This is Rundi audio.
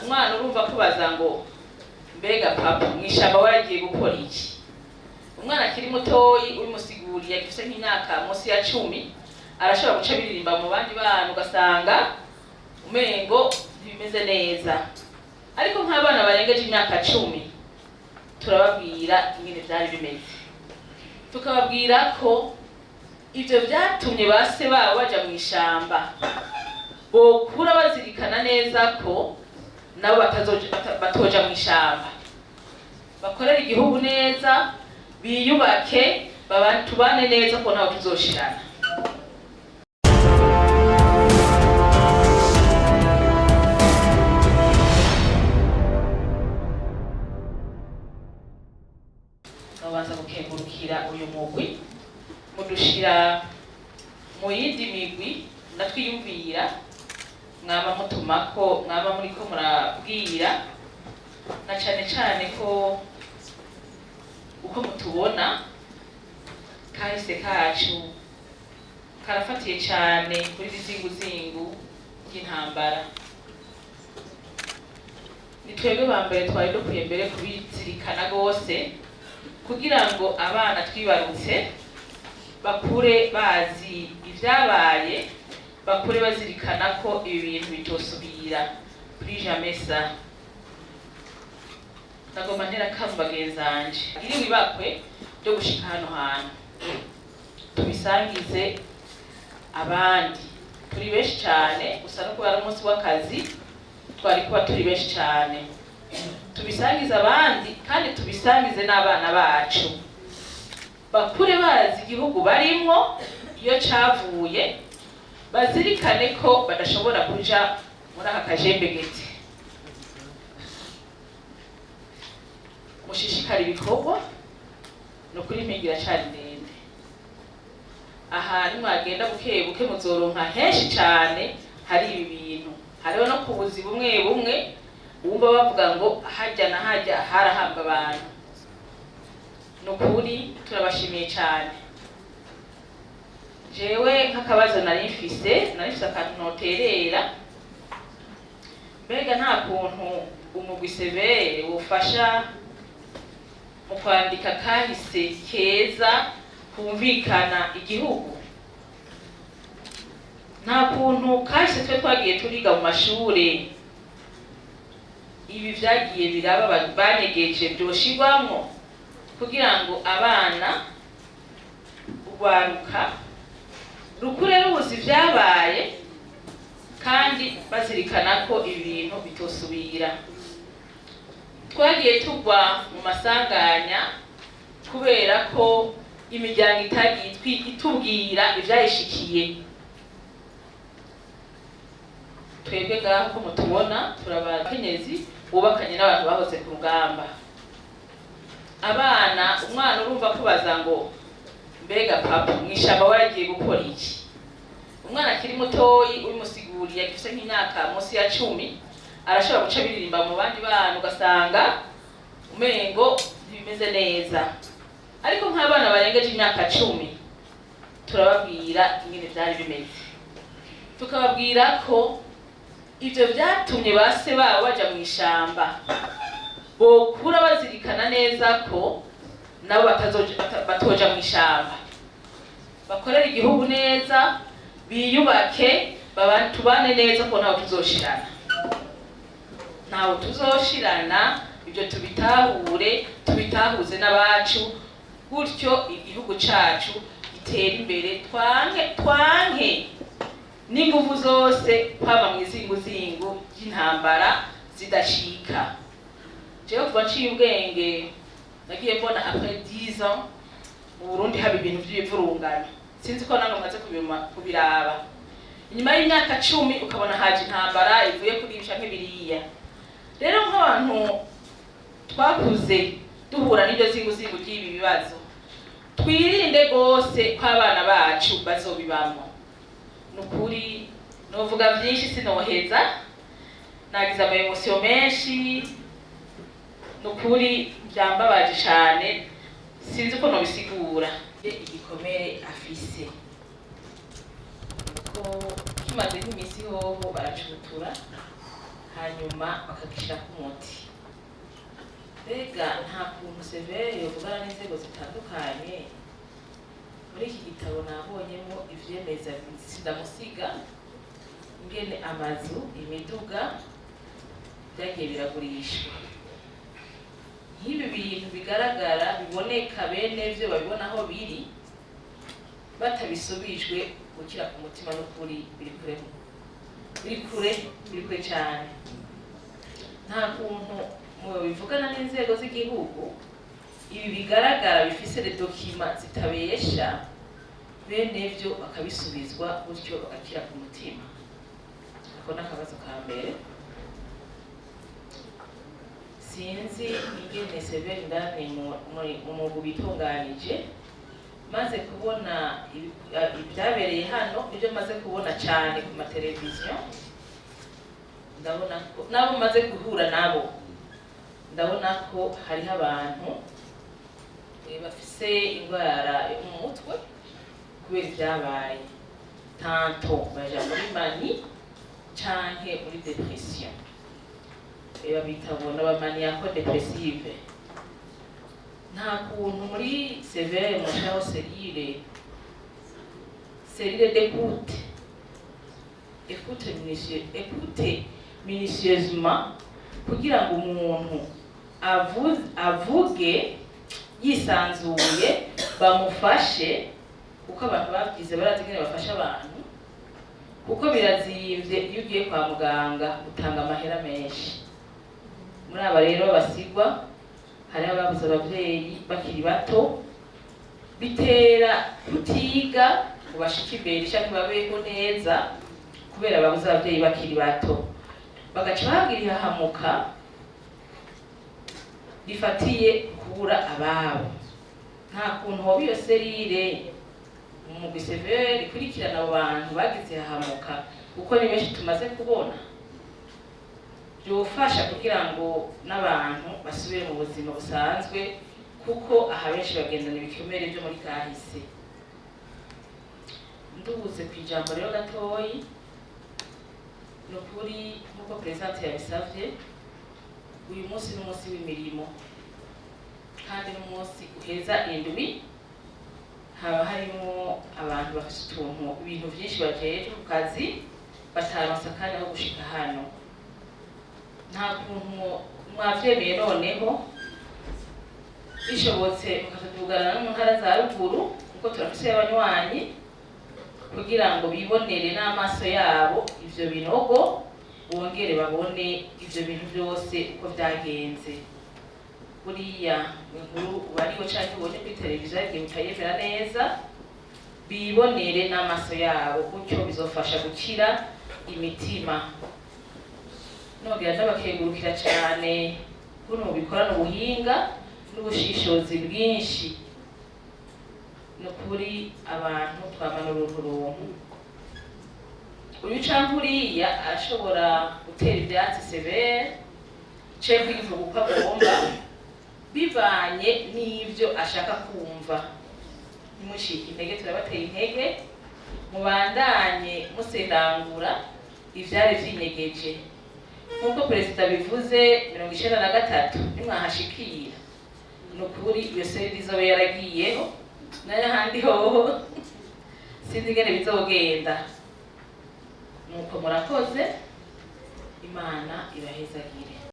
Umwana urumva kubaza ngo: "Mbega papa, mw'ishamba waragiye gukora iki?" Umwana akiri mutoyi, ubimusiguriye agifise nk'imyaka munsi ya 10, arashobora guca biririmba mu bandi bana, ugasanga umengo ntibimeze neza. Ariko nk'abana barengeje imyaka 10, turababwira ingene vyari bimeze, tukababwira ko ivyo vyatumye base babo baja mw'ishamba, bokura bazirikana neza ko nabo batoja mw'ishamba, bakorera igihugu neza, biyubake, tubane neza, ko ntaho tuzoshirana. Babanza gukengurukira uyu mugwi mudushira mu yindi migwi natwiyumvira, mwaba mutumako, mwaba muriko murabwira, na cane cane ko uko mutubona kahise kacu karafatiye cane kuri bizinguzingu ry'intambara. Ni twebwe ba mbere twari dukwiye mbere kubizirikana rwose, kugira ngo abana twibarutse bakure bazi ivyabaye, bakure bazirikana ko ibi bintu bitosubira, plus jamais ça. Nagomba ntera akamu bagenzanje iri wibakwe ryo gushika hano hantu, tubisangize abandi. Turi benshi cyane, gusa no kubera umunsi w'akazi twari kuba turi benshi cyane. Tubisangize abandi kandi tubisangize n'abana bacu, bakure bazi igihugu barimwo iyo cavuye, bazirikane ko badashobora kuja muri aka kajembegete. Mushishikara ibikorwa, ni ukuri impinga iracari ndende. Aha nimwagenda buke buke, muzoronka henshi cane hari ibi bintu. Hariho no ku buzi bumwe bumwe wumva bavuga ngo hajya na hajya harahambwa abantu. Ni ukuri turabashimiye cane. Jewe nk'akabazo nari mfise akantu noterera: mbega nta kuntu umugwi CVR wofasha mu kwandika kahise keza kumvikana igihugu? Nta kuntu kahise twe twagiye turiga mu mashure, ibi vyagiye biraba banyegeje vyoshirwamwo, kugira ngo abana, urwaruka rukure ruzi ivyabaye kandi bazirikana ko ibi bintu bitosubira? Twagiye tugwa mu masanganya kubera ko imiryango itagiye itubwira ivyayishikiye. Twebwe ngaho ko mutubona, turabakenyezi bubakanye n'abantu bahoze ku rugamba. Abana, umwana urumva kubaza ngo: "Mbega papa, mw'ishamba waragiye gukora iki?" Umwana akiri mutoyi, ubimusiguriye agifise nk'imyaka munsi ya 10, arashobora guca biririmba mu bandi bana, ugasanga umengo ntibimeze neza. Ariko nk'abana barengeje imyaka 10, turababwira ingene vyari bimeze, tukababwira ko ivyo vyatumye base babo baja mw'ishamba, bokura bazirikana neza ko nabo batoja mw'ishamba, bakorera igihugu neza, biyubake, tubane neza, ko ntaho tuzoshirana, ntaho tuzoshirana. Ibyo tubitahure, tubitahuze n'abacu, gutyo igihugu cacu gitere imbere. Twanke, twanke n'inguvu zose kwama mw'izinguzingu ry'intambara zidashika. Jewe kuva nciye ubwenge, nagiye mbona après 10 ans mu Burundi haba ibintu vy'ibivurungano. Sinzi ko namwe mumaze kubiraba. Inyuma y'imyaka 10 ukabona haje intambara ivuye kuri ibi canke biriya. Rero nk'abantu twakuze duhura n'iryo zinguzingu ry'ibi bibazo, twirinde rwose ko abana bacu bazobibamwo. Ni ukuri novuga vyinshi sinoheza, nagize ama émotions menshi. Ni ukuri byambabaje cane, sinzi uko nobisigura. Igikomere afise ko kimaze nk'imisi hoho baracutura. Hanyuma bakagishirako umuti. Mbega nta kuntu CVR yovugana n'inzego zitandukanye? Muri iki gitabo nabonyemo ivyemeza sindamusiga ingene amazu, imiduga byagiye biragurishwa. Nk'ibi bintu bigaragara, biboneka, bene vyo babibona aho biri, batabisubijwe, gukira ku mutima n'ukuri biri kure, biri kure, biri kure cyane. Nta kuntu bivugana n'inzego z'igihugu, ibi bigaragara bifise les documents zitabesha, bene vyo bakabisubizwa, gutyo bagakira ku mutima? Ako ni akabazo ka mbere. Sinzi ingene CVR indani mu mugwi bitunganije. Maze kubona ibyabereye hano, ibyo maze kubona cyane ku mateleviziyo, ndabona ko nabo maze guhura nabo, ndabona ko hariho abantu bafise indwara yo mu mutwe kubera ibyabaye. Tantôt baja muri manie canke muri dépression. Babita ngo n'abamaniaco dépressive. Nta kuntu muri CVR mushiraho cellule d'écoute, écoute minutieusement, kugira ngo umuntu avuge yisanzuye, bamufashe, kuko abantu babyize barazi ingene bafasha abantu, kuko birazimvye. Iyo ugiye kwa muganga utanga amahera menshi. Muri aba rero basigwa hariho ababuze abavyeyi bakiri bato, bitera kutiga ngo bashike imbere canke babeho neza, kubera babuze abavyeyi bakiri bato, bagaca bagira ihahamuka rifatiye kubura ababo. Nta kuntu hoba iyo cellule mu mugwi CVR ikurikirana abo bantu bagize ihahamuka, kuko ni benshi tumaze kubona? Byofasha kugira ngo n'abantu basubire mu buzima busanzwe, kuko aha benshi bagendana ibikomere byo muri kahise. Ndubuze ku ijambo rero gatoyi, ni ukuri nk'uko présidente yabisavye, uyu munsi ni umunsi w'imirimo kandi n'umunsi uheza indwi. Haba harimo abantu bafite utuntu, ibintu byinshi bajejwe ku kazi, bataronse akanya ko gushika hano. Nta kuntu mwavyemeye noneho bishobotse mukatuvugana no mu ntara za ruguru, kuko turafise abanywanyi, kugira ngo bibonere n'amaso yabo ivyo binogo, bongere babone ivyo bintu byose uko vyagenze? Buriya inkuru bariho canke ubonye kuri televiziyo igihe utayemera neza, bibonere n'amaso yabo, gutyo bizofasha gukira imitima. Nongera ndabakengurukira cane kuno bikorana ubuhinga n'ubushishozi bwinshi. Ni ukuri abantu twamana urunturuntu, uyu canke uriya arashobora gutera ivyatsi CVR canke kuyivuga uko agomba bivanye n'ivyo ashaka kumva. Ntimucike intege, turabateye intege, mubandanye musendangura ivyari vyinyegeje. Nk'uko perezida bivuze, 93 nimwahashikira, ni ukuri iyo cellule izoba yaragiyeho, nayo ahandi hoho sinzi ingene bizogenda. Nuko murakoze, Imana ibahezagire.